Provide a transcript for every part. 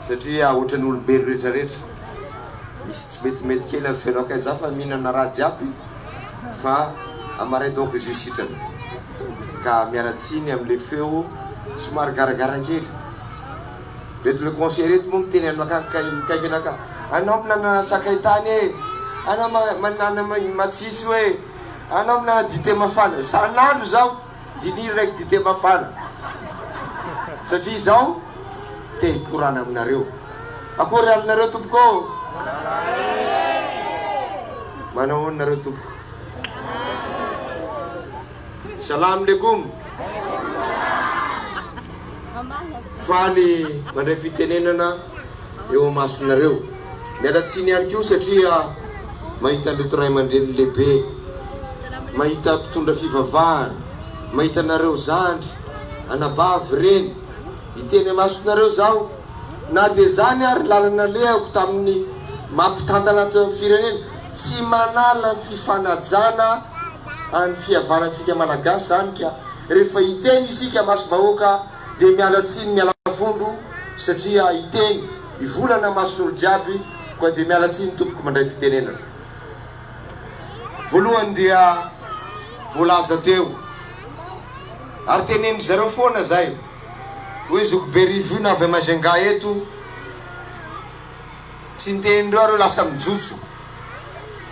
Satria ohatran'ny olombelo rehetra rehetra misy tsy metimety kely amin'ny fiainako kay za fa mihinana raha jiaby fa amaray donc izy io sitrana ka miala tsiny amle feo somary garagara kely. Reto le conseil reto moa miteny aminakahy mikaiky anakahy anao minana sakay tany e, anao manana matsitso e, anao minana dite mafana, isan'andro zaho diniho raiky dite mafana satria izaho te hikorana aminareo. Akory alinareo tompoko ô? Manao ahoana nareo tompoko? Salam lekoum. Faly mandray fitenenana eo amasonareo. Miala tsiny ihany koa satria mahita an'ireto ray aman-dreny lehibe, mahita mpitondra fivavahana, mahita anareo zandry, anabavy, reny. Hiteny amasonareo zaho, na dia izany ary lalana nalehako tamin'ny maha mpitantana teo amin'ny firenena, tsy manala ny fifanajana an'ny fihavanantsika Malagasy izany ka rehefa hiteny isika masom-bahoaka dia miala tsiny miala fondro satria hiteny hivolana mason'olo jiaby koa dia miala tsiny tompoko mandray fitenenana. Voalohany dia voalaza teo ary tenenin-dry zareo foana zay hoe zokibe Rivuna avy à Majunga eto Tsy niteny indreo areo lasa mijotso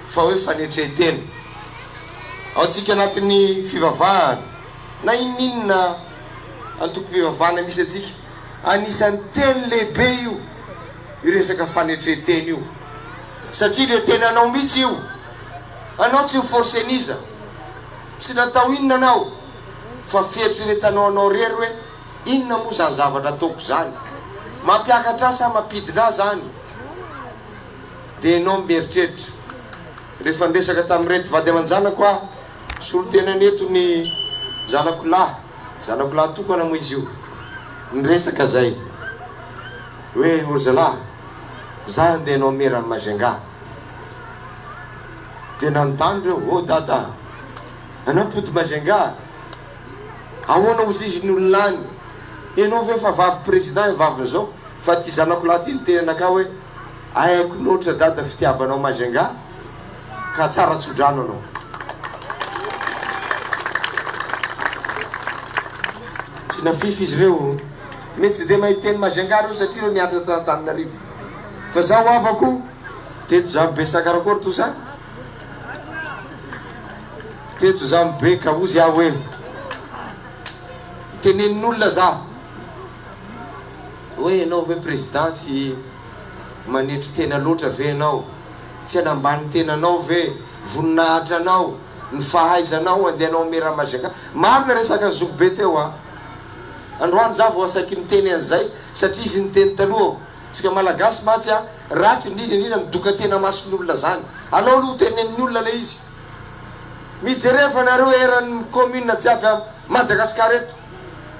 fa hoe fanetren-tena. Ao antsika anatin'ny fivavahana na inon'inona antokom-pivavahana misy antsika, anisan'ny teny lehibe io, io resaka fanetren-tena io. Satria le tenanao mihitsy io, anao tsy mi-forcer-n'iza, tsy natao inona anao fa fieritreretanao anao rery hoe Inona moa zany zavatra ataoko zany? Mampiakatra ahy sa mampidina ahy zany? Dia enao mieritreritra. Rehefa niresaka tamin'ireto vady aman-janako aho, solontenany eto ny zanako lahy, zanako lahy tokana moa izy io, niresaka zay hoe o ry zalahy, za andeha hanao mera any Majunga. Dia nanontany ireo, oh dada, anao mpody Majunga? Ahoana ozy izy ny olona any? Enao ve fa vavy président io vaviny zao? Fa ty zanako lahy ty niteny anakahy hoe aiko loatra dada fitiavanao Majunga ka tsara tsodrano anao. Tsy nafify izy ireo. Mety tsy de mahay teny Majunga reo satria reo nianatra tany Antananarivo. Fa zaho havako teto zaho be sakarakory tout ça. Teto za mibe ka ozy aho hoe tenenin'olona za hoe enao ve président tsy manetry tena loatra ve enao, tsy hanambany tenanao ve, voninahitra anao, ny fahaizanao andeha hanao mera Majunga. Marina resaka zokibe teo a! Androany za vao saiky niteny an'izay satria izy niteny talohako. Tsika malagasy mantsy a, ratsy indrindra indrindra midoka tena mason'olona zany. Alao aloha ho tenenin'ny olona le izy. Mijereva nareo eran'ny commune jiaby a Madagascar eto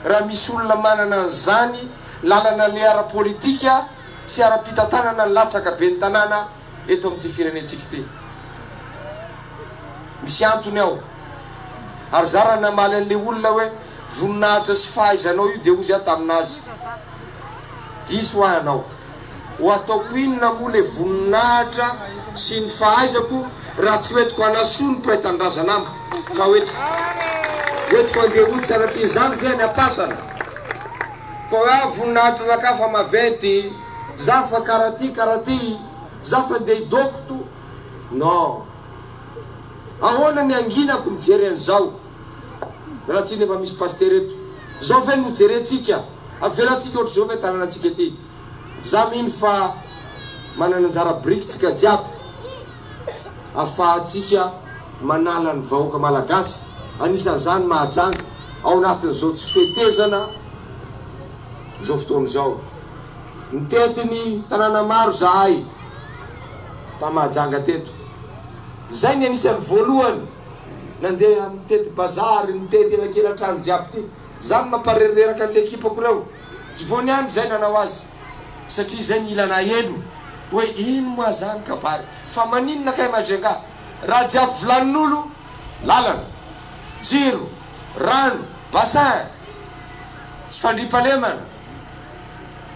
raha misy olona manana an'izany lalana aleha ara-politika sy ara-pitantanana latsaka ben'ny tanàna eto amin'ity firenentsika ity. Misy antony ao. Ary za raha namaly an'le olona hoe voninahitra sy fahaizanao io de hozy aho tamin'azy diso aho ianao. Ho ataoko inona moa le voninahitra sy ny fahaizako raha tsy hoentiko hanasoa ny mpiray tanindrazana amiko fa hoentiko hoentiko handeha hody sanatria izany ve any am-pasana fa hoe ah voninahitra anakahy fa maventy za fa karaha ty karaha ty za fa ndeha hidokto non ahoana ny hanginako mijery an'izao miala tsiny efa misy pasitera eto zao ve no jerentsika avelantsika ohatr'izao ve tanànantsika ty Za mino fa manana anjara biriky tsika jiaby afahantsika manala ny vahoaka malagasy anisan'izany Mahajanga ao anatin'izao tsy fetezana izao fotoana izao. Nitety ny tanàna maro zahay ta Mahajanga teto. Zay ny anisan'ny voalohany nandeha nitety bazary, nitety elakela-trano jiaby ty. Zany mamparereraka an'le ekipako reo. Tsy vao niandry zay nanao azy satria zay ny ilana helo hoe ino moa zany kabary fa maninona kay Majunga raha jiaby vilanin'olo lalana, jiro, rano, bassin, tsy fandriampahalemana.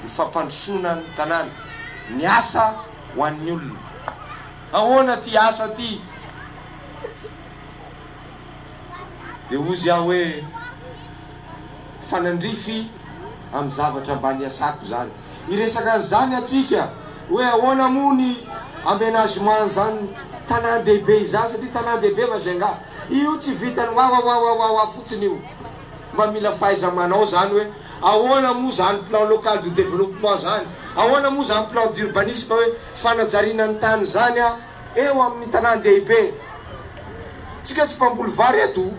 Ny fampandrosoana ny tanàna, ny asa ho an'ny olona. Ahoana ty asa ty? Dia hozy aho hoe, Mifanandrify amin'ny zavatra mba niasako izany. Hiresaka an'izany atsika, hoe ahoana moa ny aménagement an'izany tanàn-dehibe izany, satria tanàn-dehibe Majunga. Io tsy vitan'ny wawawawawawa fotsiny io. Mba mila fahaiza-manao izany hoe ahoana moa izany plan local de développement izany, ahoana moa izany plan d'urbanisme hoe fanajariana ny tany izany eo amin'ny tanàn-dehibe. Tsika tsy mpamboly vary eto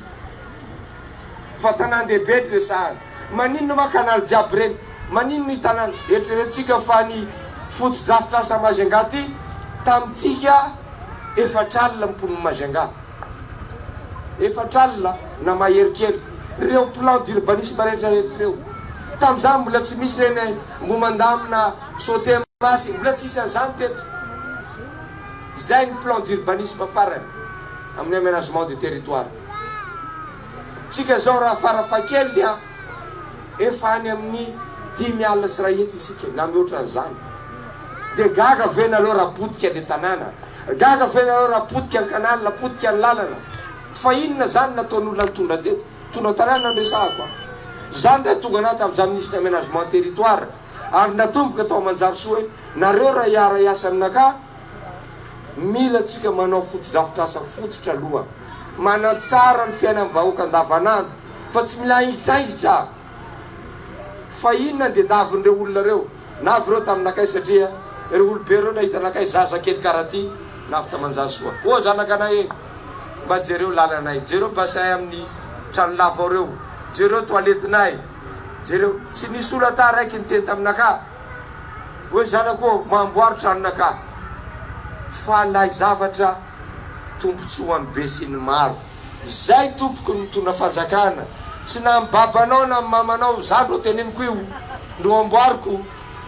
fa tanàn-dehibe no resahana. Maninona ma canal jiaby ireny? Maninona io tanàna? Eritreretintsika fa ny fotodrafitrasa Majunga ty tamintsika efatr'alina ny mponin'i Majunga. Efatr'alina na mahery kely ireo plan d'urbanisme rehetra rehetra ireo. Tamin'izany mbola tsy misy ireny Ambohimandamina, Sotemasy, mbola tsisy an'izany teto. Izay ny plan d'urbanisme farany amin'ny aménagement du territoire. Tsika izao raha farafahakeliny a, efa any amin'ny 150 isika na mihoatra an'izany. Dia gaga ve nareo raha potika le tanàna? Gaga ve nareo raha potika ny canal, potika ny lalana? Fa inona zany nataon'olona nitondra teto? Nitondra tanàna no resahako a! Za ndray tonga anaty tamin'izaho minisitry ny aménagement territoire ary natomboka tao Manjarisoa hoe nareo raha hiara hiasa aminakahy mila tsika manao fotodrafitrasa fototra aloha manatsara ny fiainan'ny vahoaka andavanandro fa tsy mila aingitraingitra fa inona ny dedavin'ireo olona ireo? Navy ireo taminakay satria ireo olobe ireo nahita anakay zaza kely karaha ty navy ta manjary soa. Oa zanakanay e! Mba jereo lalanay, jereo bassin amin'ny trano lava ao reo, jereo toilettenay, jereo. Tsy nisy olona ta raiky niteny taminakà hoe zanako ô mamboaro tranonakà fa lay zavatra tombotsoan'ny be sy ny maro. Zay tompoko ny mitondra fanjakana tsy na ny babanao na ny mamanao za ndro teneniko io ndro amboariko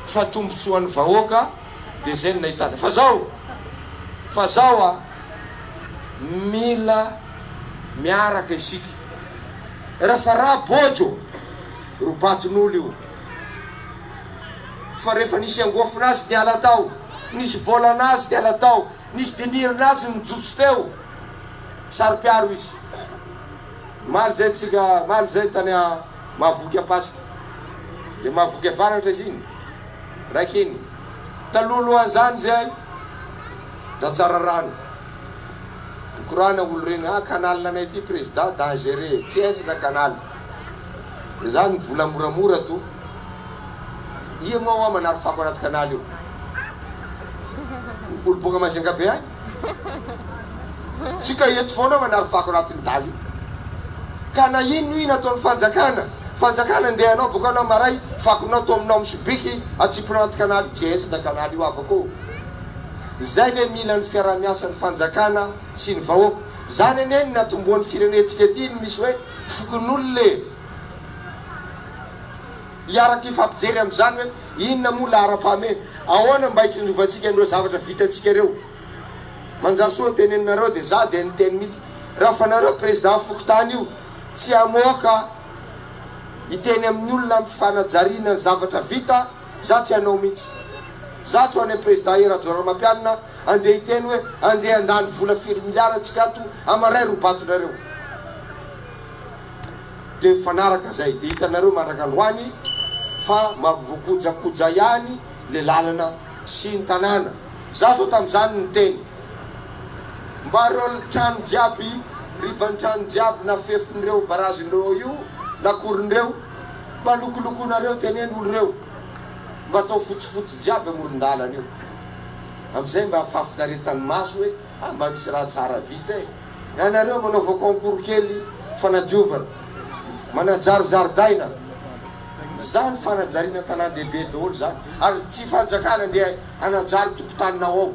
fa tombotsoan'ny vahoaka de zay no nahitana fa zao fa zao a mila miaraka isika rafa ra bojo robaton'olo io fa refa nisy angoafon'azy niala tao nisy volan'azy niala tao nisy dinirin'azy nijotso teo Saro-piaro izy. Omaly zay tsika, omaly zay tany Mahavoky Ampasika. Le Mahavoky Avaratra izy iny, raiky iny. Talohalohan'izany zay, Dratsararano. Nikorana olo reny, ah canal anay ty président dangereux, tsy henjana canal. De zany vola moramora to. Ia moa hoa manary fako anaty canal io? Olo boaka Majunga be agny? Tsika eto foana manary fako anatin'ny daly io. Ka na ino ino ataon'ny fanjakana, fanjakana ndeha anao boka anao maray fakonao tominao amin'ny sobiky atsipinao anaty kanaly io, tsy entina kanaly io havako ô. Zay le mila ny fiarahamiasan'ny fanjakana sy ny vahoaka. Zany anie ny natombohan'ny firenentsika ity ny misy hoe fokonolona e. Hiaraka hifampijery amin'izany hoe inona moa laharam-pahamehana, ahoana mba hitsinjovantsika an'ireo zavatra vitantsika ireo. Manjary soa ny teneninareo dia za dia niteny mihitsy, raha fa nareo président fokontany io tsy hamoaka hiteny amin'ny olona amin'ny fanajariana ny zavatra vita, za tsy hanao mihitsy. Za tsy ho any amin'ny président Hery Rajaonarimampianina andeha hiteny hoe andeha handany vola firy milliards tsika ato hamaray robatonareo. Dia mifanaraka zay dia hitanareo mandraka androany fa mavokojakoja ihany le lalana sy ny tanàna. Za zao tamzany niteny mba reo trano jiaby riban'ny trano jiaby na fefin'ireo barazin'ireo io na courn'ireo mba lokolokonareo teneno olo reo mba atao fotsifotsy jiaby amoron-dalana io amzay mba fahafinaretan'ny maso hoe ah mba misy raha tsara vita e. Ianareo manaova concours kely fanadiovana, manajary zaridaina, zany fanajariana tanàn-dehibe daholo zany, ary tsy fanjakana ndeha hanajary tokotaninao ao.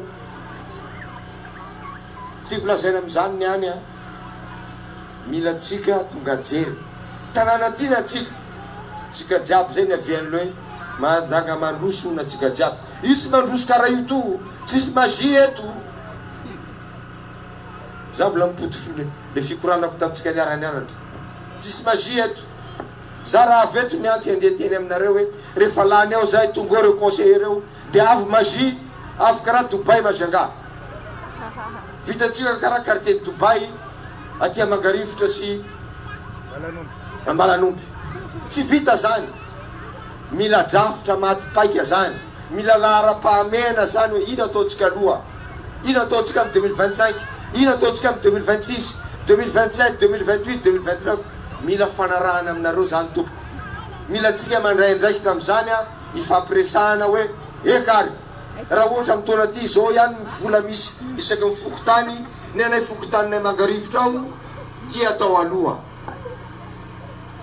Tiako lazaina amin'izany ny any an, mila tsika tonga jery tanàna tiana tsika, tsika jiaby zay niavian'ny le hoe Mahajanga mandroso hono atsika jiaby, io tsy mandroso karaha io to, tsisy magie eto. Za mbola mipody fo le fikoranako tamintsika niara nianatra. Tsisy magie eto. Za raha avy eto niantsy andeha teny aminareo hoe rehefa lany ao zahay tonga ao ireo conseillers ireo dia avy magie avy karaha Dubaï Majunga. Vitantsika karaha quartier Dubaï aty Mangarivotra sy Ambalanomby. Tsy vita zany. Mila drafitra maty paika zany. Mila laharam-pahamehana zany hoe ino ataontsika aloha. Ino ataontsika amin'ny 2025, ino ataontsika amin'ny 2026, 2027, 2028, 2029. Mila fanarahana aminareo zany tompoko. Mila antsika mandray andraikitra amin'izany an, hifampiresahana hoe eka ary raha ohatra amin'ny taona ty izao ihany ny vola misy isaky ny fokontany, ny anay fokontaninay Mangarivotra ao ty atao aloha.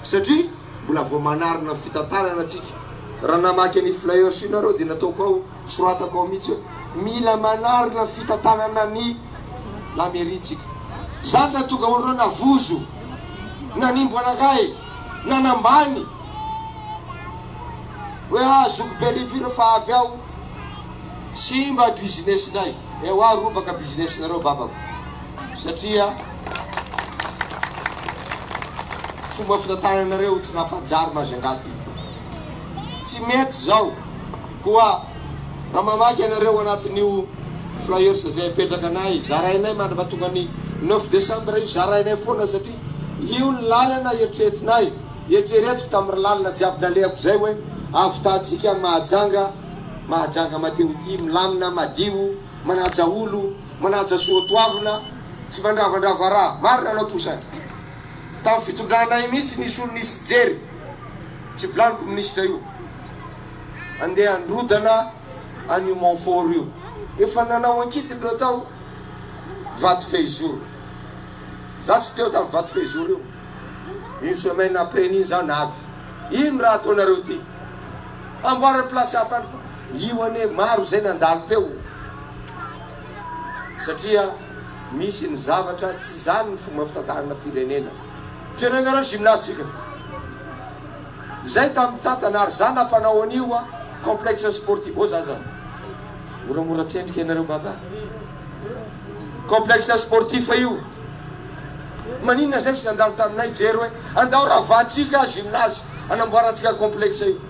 Satria mbola vao manarina fitantanana tsika. Raha namaky an'io flyers io nareo dia nataoko ao, soratako ao mihitsy hoe mila manarina fitantanana ny la mairie tsika. Zany nahatonga olo reo navozo, nanimbo anakay, nanambany hoe ah zoky be rivo io refa avy ao simba business nay. Ewa robaka business nareo babako. Satria fomba fitantananareo tsy nampanjary Majunga ty. Tsy mety zao. Koa raha mamaky ianareo anatin'io flyers izay apetraka anay, zarainay mandra-pahatonga ny neuf décembre io, zarainay foana satria io ny lalana eritreretinay, eritreretiko tamin'ny lalana jiaby nalehako zay hoe ahavitatsika Mahajanga, Mahajanga Mateoty, milamina, madio, manaja olo. Manaja soatoavina, tsy mandravandrava raha. Marina anao Toussaint. Tamin'ny fitondranay mihitsy nisy olo nisy jery, tsy volaniko minisitra io, andeha handrodana an'io Montfort io. Efa nanao ankitiny reo tao vato fehizoro. Za tsy teo tamin'ny vato fehizoro io. Une semaine après n'iny za navy. Ino raha ataonareo ty? Amboary place hafa any fa io anie maro zay nandalo teo. Satria misy ny zavatra tsy izany ny fomba fitantanana firenena. Jerenareo gymnase tsika. Zay tamin'ny tantana ary za nampanao an'io a complexe sportif. Oh za zany. Moramora tsendrika ianareo baba. Complexe sportif io. Maninona zay tsy nandalo taminay jery hoe andao ravatsika gymnase anamboarantsika complexe io.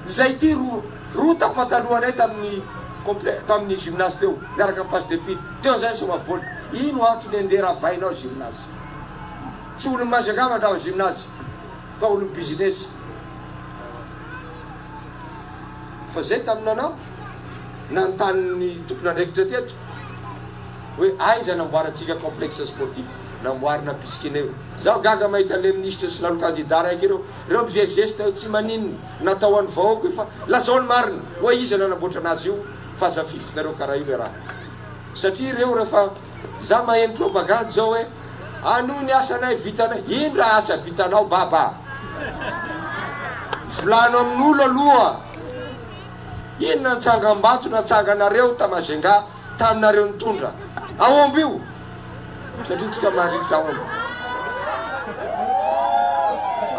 Zay ty ro roa tapatalohanay tamin'ny comple tamin'ny gymnase teo miaraka am passe de fil teo zay nisoma baolina. Ino antony andeha ravainao gymnase? Tsy olon'i Majunga mandrava gymnase fa olon'ny business. Fa zay tamin'ny nanao nanontany ny tompon'andraikitra teto hoe aiza namboarantsika complexe sportif namboarina piscine io. Zaho gaga mahita an'le minisitra sy lalo candidat raiky ireo, reo mizesizesy teo tsy maninona. Natao ho an'ny vahoaka io fa lazao ny marina hoe iza nanamboatra anazy io fa aza fifinareo karaha io le raha satria ireo refa za maheno propagande zao hoe anohy ny asanay vitanay ino raha asa vitanao baba volano amin'olo aloha inona ny tsangambato natsanganareo ta Majunga taminareo nitondra aomby io satria tsika maharikitra aomby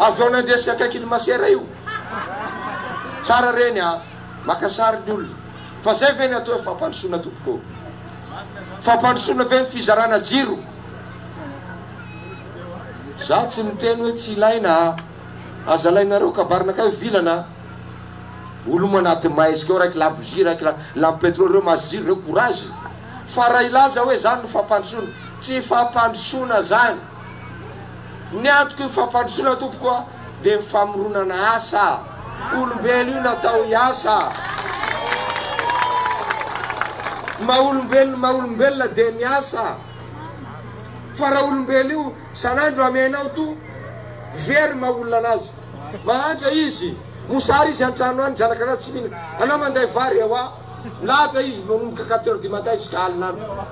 avy eo nandeha sy akaiky ny masera io tsara reny a maka sary ny olona fa zay ve ny atao hoe fampandrosoana tompoko fampandrosoana ve ny fizarana jiro za tsy miteny hoe tsy ilaina a aza alainareo kabarinakay vilana. Olo manaty maizika ao raiky labozia raiky lampe petrole reo mahazo jiro reo courage fa raha hilaza hoe zany no fampandrosoana tsy fampandrosoana zany ny antoky ny fampandrosoana tompoko a de ny famoronana asa olombelo io natao hiasa maha olombelona maha olombelona de miasa fa raha olombelo io sanandro amenao to very maha olona anazy mahantra izy Mosary izy antrano any, zanaka anazy tsy mihina. Anao manday vary ewa, milahatra izy manomboka quatre heures du matin jusqu'à alina andro.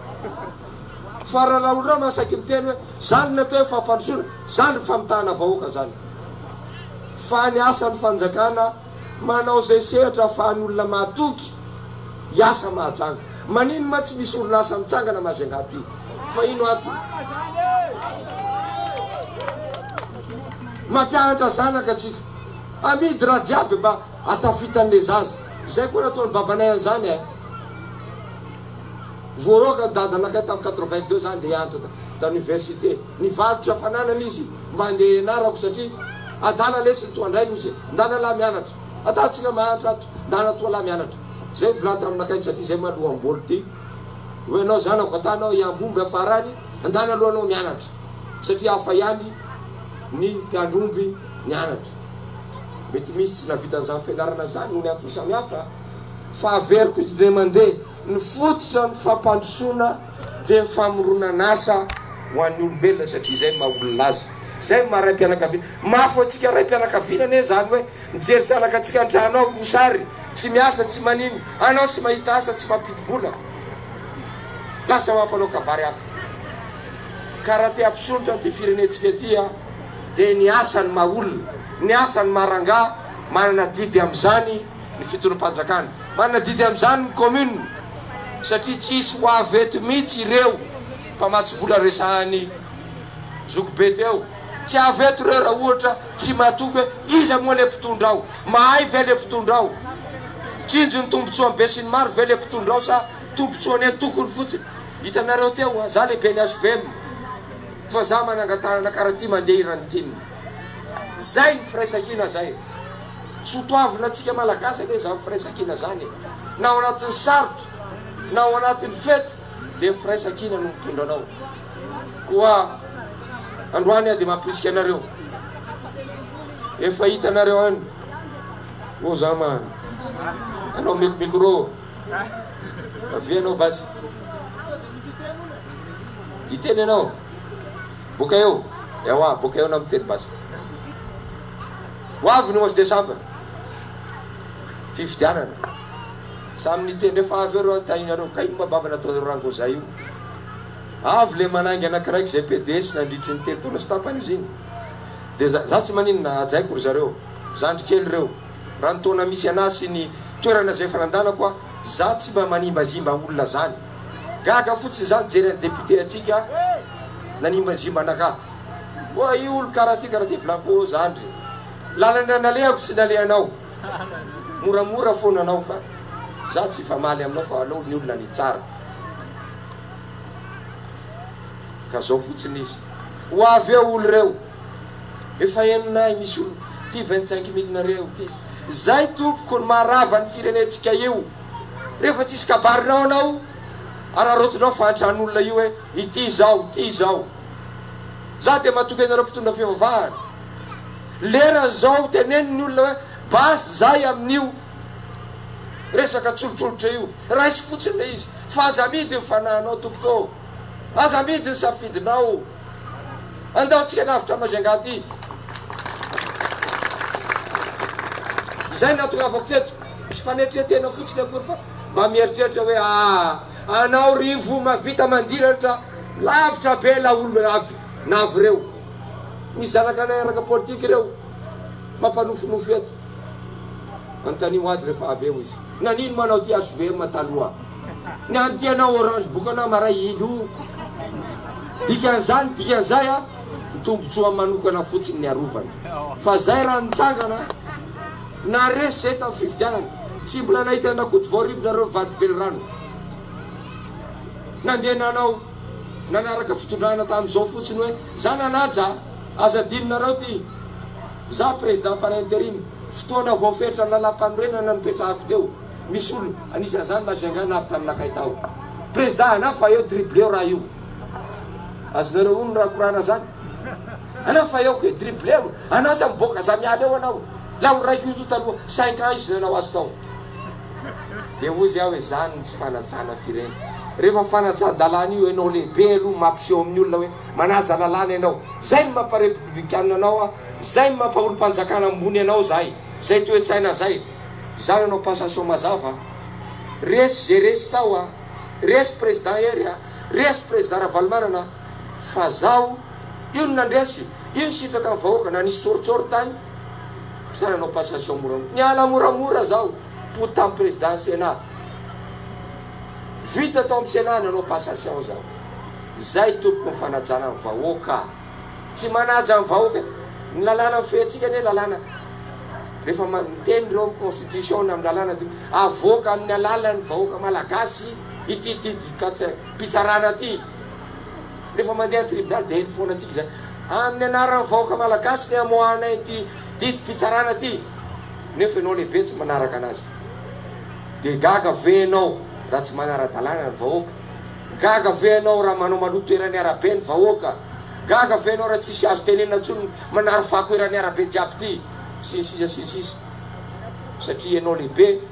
Fa raha laolona mahasaky miteny hoe zany ny atao hoe fampandrosoana, zany famitahana vahoaka zany. Fa ny asan'ny fanjakana manao izay sehatra ahafahan'ny olona mahatoky hiasa Mahajanga. Manino ma tsy misy orinasa mitsangana Majunga aty? Fa ino antony? Mampianatra zanaka tsika. Amidy raha jiaby mba atafitanle zaza. Zay koa nataony babanay anzany eh. Voaroaka ny dadanakay tam 82 za ndeha hianatra ta université. Nivarotra fananana izy mba andeha hianarako satria. Adala lesy ny toa an-drainy ozy e! Ndana lahy mianatra. Ataontsika mahantra ato. Ndana toa lahy mianatra. Zay ny vilany taminakay satria zay ma loham-bolo ty. Hoe anao zanako atanao hiambomby afara any, ndana aloha anao mianatra. Satria hafa ihany ny mpiandry omby nianatra. Mety misy tsy nahavita an'izany fianarana izany noho ny antony samihafa. Fa averiko indray mandeha, ny fototra ny fampandrosoana dia ny famoronan'asa ho an'ny olombelona satria izay no maha olona azy, izay no maha raim-pianakaviana. Mafy ho antsika raim-pianakaviana anie izany hoe mijery zanaka antsika an-trano ao, mosary, tsy miasa, tsy manino, anao tsy mahita asa, tsy mampidi-bola. Lasa mampanao kabary hafa. Ka raha te hampisondrotra an'ity firenentsika ity dia ny asa no maha olona, ny asa no maha rangahy, manana adidy amin'izany ny fitondram-panjakana. Manana adidy amin'izany ny commune satria tsy hisy ho avy eto mihitsy ireo mpamatsy vola resahan'i zokibe teo. Tsy avy eto ireo raha ohatra tsy matoky hoe iza moa le mpitondra ao? Mahay ve le mpitondra ao? Tsinjo ny tombotsoan'ny besinimaro ve le mpitondra ao sa tombotsoan'ny antokony fotsiny? Hitanareo teo, za lehiben'ny HVM fa za manangan-tanana karaha ty mandeha eran'ny tim. Zay ny firaisankina zay. Sotoavina antsika Malagasy anie zany firaisankina zany e! Na ao anatin'ny sarotra na ao anatin'ny fety dia ny firaisankina no mitondra anao. Koa androany aho dia mampirisika anareo, efa hitanareo any, ô za man, anao omeko micro, avia anao basy, hiteny ianao, boka eo, ewa boka eo anao miteny basy. Ho avy ny 11 décembre, fifidianana. Samy niteny rehefa avy eo reo anontanianareo, ka ino ma baba nataonareo rangoza io? Avy le manainga anakiraiky zay pds nandritry ny 3 taona sy tapany izy iny. De za, za tsy maninona, hajaiko ry zareo, zandry kely reo. Raha ny taona misy anah sy ny toerana zay efa nandanako ah, za tsy mba manimbazimba olona zany. Gaga fotsiny za nijery an'i député antsika nanimbazimba anakahy. Oa io olo karaha ty karaha ty volako ô zandry lalana nalehako tsy nalehanao moramora fona anao fa za tsy hifamaly aminao fa aleo ny olona nitsara ka zao fotsiny izy ho avy eo olo reo efa henonay misy olo ty 25 mille nareo ty zay tompoko ny maharava ny firenentsika io rehefa tsisy kabarinao anao ararotinao fahantran'olona io hoe ity zao ity zao Za dia matoky anareo mpitondra fivavahana. Lerany zao teneno ny olona hoe basy zay amin'io resaka tsolotsolotra io. Raiso fotsiny le izy fa aza amidy ny fanahinao tompoko ô. Aza amidy ny safidinao. Andao tsika hanavotra Majunga ty. Zay no nahatongavako teto. Tsy fanetren-tena fotsiny akory fa mba mieritreritra hoe aa anao Rivo mavita mandiratra Lavitra be la olona avy navy reo. Ny zanakanay araka politique reo mampanofinofy eto. Anontanio azy refa avy eo izy. Nanino manao ty HVM taloha? Ny anty anao orange book anao maray ilo. Dikan'izany dikan'izay a ny tombotsoa manokana fotsiny ny arovana. Fa zay raha nitsangana naresy zay tamin'ny fifidianana. Tsy mbola nahita an'Rakotovao Rivo nareo mivady belirano. Nandeha nanao nanaraka fitondrana tamin'izao fotsiny hoe za nanaja a! Aza adinonareo ty! Za président par interim, fotoana voafetra ny lalam-panorenana nipetrahako teo, misy olona, anisan'izany Majunga navy taminakay tao. Président anah fa eo dribbleo raha io. Azonareo ono raha korana zany? Anah fa eo ke dribbleo, anah za miboaka za miala eo anao. Laolo raiky io to taloha, cinq ans izy nanao azy tao. Dia hozy aho hoe zany ny tsy fanajana firena. Rehefa fanajan-dalàna io ianao lehibe aloha mampiseho amin'ny olona hoe manaja lalàna ianao. Zay no mampa repoblikanina anao a, zay no mampa olom-panjakana ambony anao zay. Zay toe-tsaina zay. Za nanao passation mazava a. Resy ze resy tao a. Resy président Hery a. Resy président Ravalomanana a. Fa zaho io no nandresy, io no sitraka ny vahoaka na nisy tsôritsôry tany. Za nanao passation moramora. Niala moramora zaho po tam président sénat. Vita tao am sénat nanao passation zaho. Zay tompoko ny fanajana ny vahoaka. Tsy manaja ny vahoaka. Ny lalàna mifehy antsika anie lalàna rehefa miteny ireo am constitution na am lalàna dia avoaka amin'ny alalan'ny vahoaka malagasy ity didim-pitsarana ity. Rehefa mandeha any tribunal dia heno foana antsika izany. Amin'ny anaran'ny vahoaka malagasy ny amoahanay ity didim-pitsarana ity, nefa ianao lehibe tsy manaraka anazy. Dia gaga ve ianao raha tsy manara-dalàna ny vahoaka? Gaga ve ianao raha manao maloto eran'ny arabe ny vahoaka? Gaga ve ianao raha tsisy azo tenenina intsony manary fako eran'ny arabe jiaby ity? Sy ny sisa sy ny sisa. Satria ianao lehibe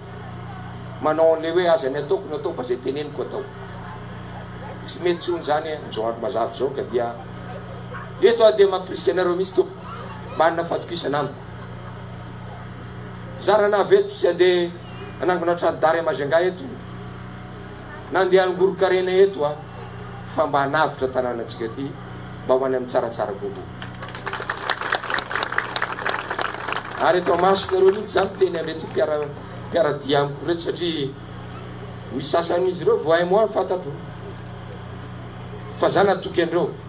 manao an'ilay hoe aza ny ataoko no atao fa izay teneniko atao. Tsy mety intsony izany amin'izao andro mazava izao ka dia eto aho dia mampirisika anareo mihitsy tompoko mba hanana fatokisana amiko. Za raha navy eto tsy handeha hanangona trano d'art à Majunga eto na handeha hangoron-karena eto aho fa mba hanavotra tanànantsika aty mba ho any amin'ny tsaratsara kokoa. Ary eto amasonareo mihitsy za miteny an'ireto mpiara mpiara-dia amiko ireto satria misy sasany amin'izy ireo vao un mois no fantatro fa za natoky an'ireo.